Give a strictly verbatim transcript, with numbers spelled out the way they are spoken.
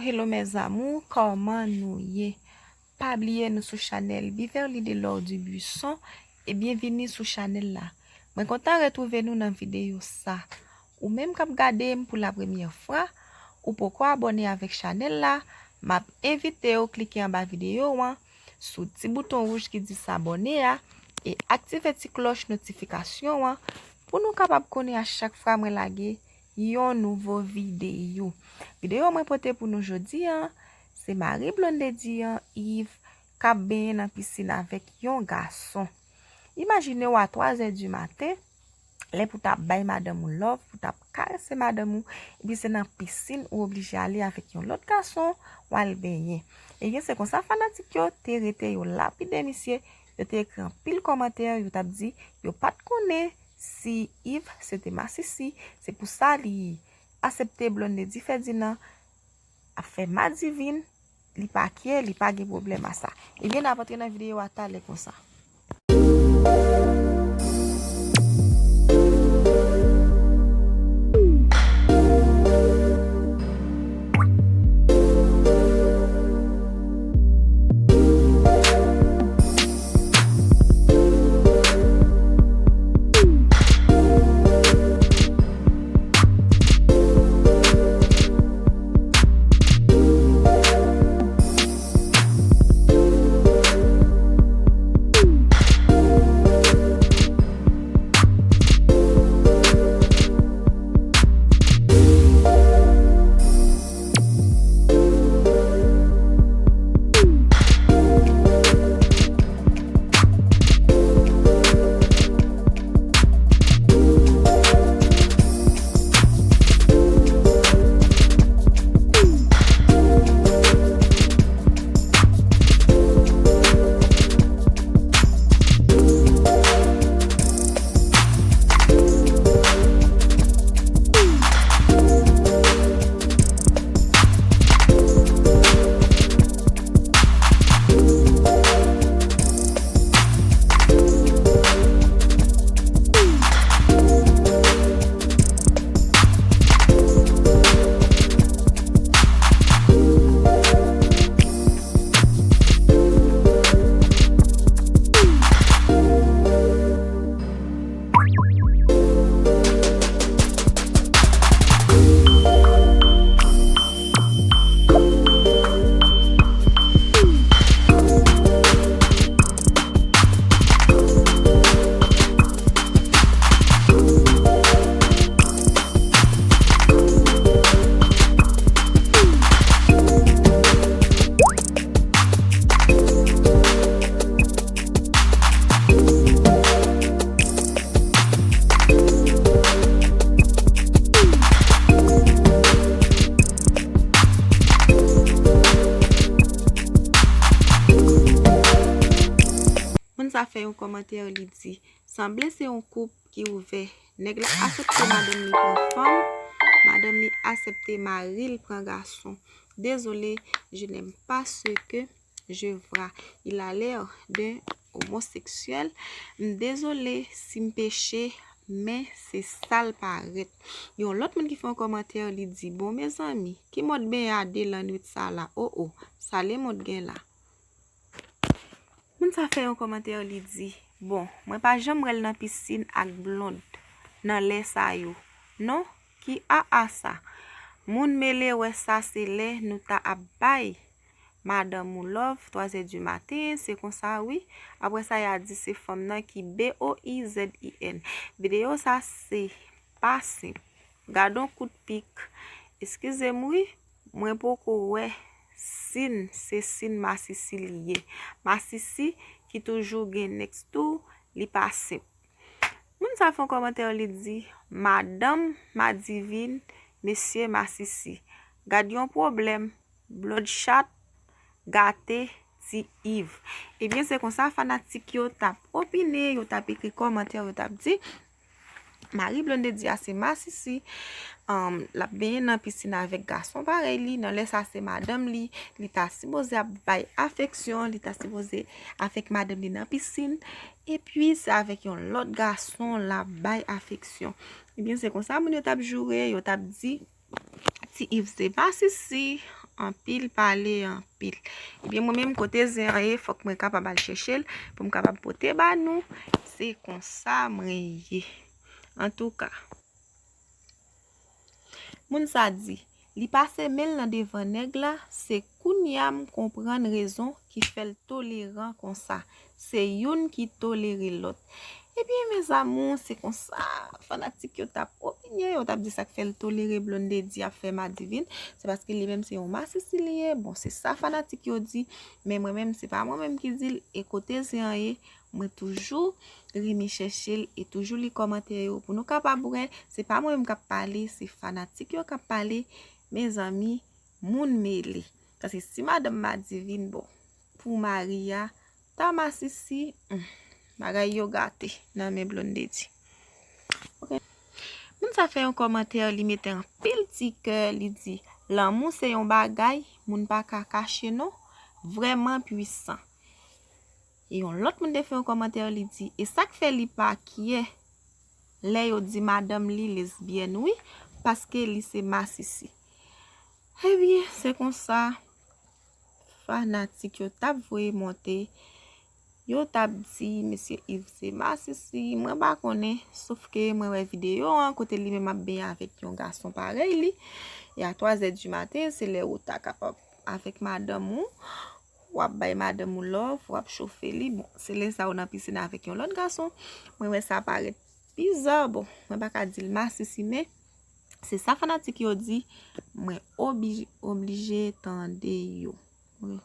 Hello mes amours, kòman nou ye? Pa bliye nou sou chanèl Beverly Delor Dubuisson e byenvini sou chanèl la. Mwen kontan retwouve nou nan videyo sa. Ou menm k ap gade m pou la premyè fwa, ou poko abòne avèk chanèl la, m ap envite w klike anba videyo an, sou ti bouton wouj ki di s'abonner a, e aktive ti klòch notifikasyon an pou nou kapab konnen a chak fwa mwen lage yon nouvo videyo. Videyo mwen pote pou nou jodi a, se mari Blondedy an, Yves, k ap benyen nan pisin avèk yon gason. Imajine w a twa zè di maten, lè pou t ap bay madanm ou love, pou t ap karese madanm ou, epi se nan pisin ou oblije ale avèk yon lòt gason, w al benyen. Ebyen, se konsa fanatik yo te rete yo lapide misye, yo te ekri anpil kòmantè, yo t ap di yo pa t konnen si Yves se te masisi, se pou sa li asepte Blondedy Ferdinand ap fè madivin, li pa care, li pa gen pwoblèm a sa. Ebyen, n ap antre nan videyo a talè konsa. Moun sa fè yon kòmantè, li di, sanble se yon koup ki ouvè. Nèg la asepte madanm li pran fanm, madanm li asepte mari l pran gason. Désolé, je n'aime pas ce que je vois. Il a l'air d'un homosexuel. M dezole si m peche, men se sa l parèt. Yon lòt moun ki fè yon kòmantè, li di, bon, mezanmi, ki mòd benyen a de lannwit sa la? O, o, sa lemond gen la? Moun sa fè yon kòmantè, li di, bon, mwen pa janm wè l nan pisin ak blond nan lè sa yo. Non, ki aa sa? Moun mele wè sa se lè nou ta ap bay madanm ou love, twa zè di maten, se konsa wi. Apre sa, y a di se fanm nan ki B O I Z I N. Videyo sa se pa senp. Gad on kout pik. Eskize m wi, mwen poko wè sin se sin masisi li ye. Masisi ki toujou gen nèks tou, li pa senp. Moun sa fè yon kòmantè, li di, madanm madivin, mesye masisi. Gad yon pwoblèm. Bloodshot gate ti Yves. Ebyen, se konsa fanatik yo t ap opine, yo t ap ekri kòmantè, yo t ap di, mari Blondedy a se masisi, um, l ap benyen nan pisin avèk gason parèy li, nan lè sa se madanm li, li ta sipoze ap bay afeksyon, li ta sipoze avèk madanm li nan pisin, epi se avèk yon lòt gason l ap bay afeksyon. Ebyen, se konsa moun yo t ap joure, yo t ap di, Ti Yves se masisi, anpil, pale anpil. Ebyen, mwen menm, kote zen an ye, fòk mwen kapab al chèche l pou m kapab pote ba nou. Se konsa mwen ye. Antouka, moun sa di, li pase men l nan devan nèg la, se kounye a m konprann rezon ki fè l toleran konsa. Se youn ki tolere lòt. Ebyen, mes amours, se konsa fanatik yo t ap opinye, yo t ap di sa k fè l tolere Blondedy ap fè Madivine. Se paske li menm se yon masisi li ye. Bon, se sa fanatik yo di. Men mwen menm, se pa mwen menm ki di l. E kote zen an ye, mwen toujou renmen chèche l e toujou li kòmantè yo pou nou kapab wè. Se pa mwen menm k ap pale, se fanatik yo k ap pale. Mezanmi, moun mele. Paske si madanm Madivine, bon, pou mari a, ta masisi, hmm, bagay yo gate nan men Blondedy. Ok. Moun sa fè yon kòmantè, li mete anpil ti kè, li di, lanmou se yon bagay, moun pa ka kache non, vrèman pwisan. E yon lòt moun te fè yon kòmantè, li di, e sa k fè li pa kyè lè yo di madanm li lesbyèn, wi, paske li se masisi. Ebyen, se konsa fanatik yo t ap voye monte. Yo t ap di mesye Yves se masisi, mwen pa konnen, sof ke mwen wè videyo an kote li menm ap benyen avèk yon gason parèy li. E a twa zè di maten, se lè ou ta kapab avèk madanm ou, w ap bay madanm ou love, w ap chofe li. Bon, se lè sa ou nan pisin avèk yon lòt gason. Mwen wè sa parèt biza, bon, mwen pa ka di l masisi, men se sa fanatik yo di, mwen obi-, oblije tande yo. Mwen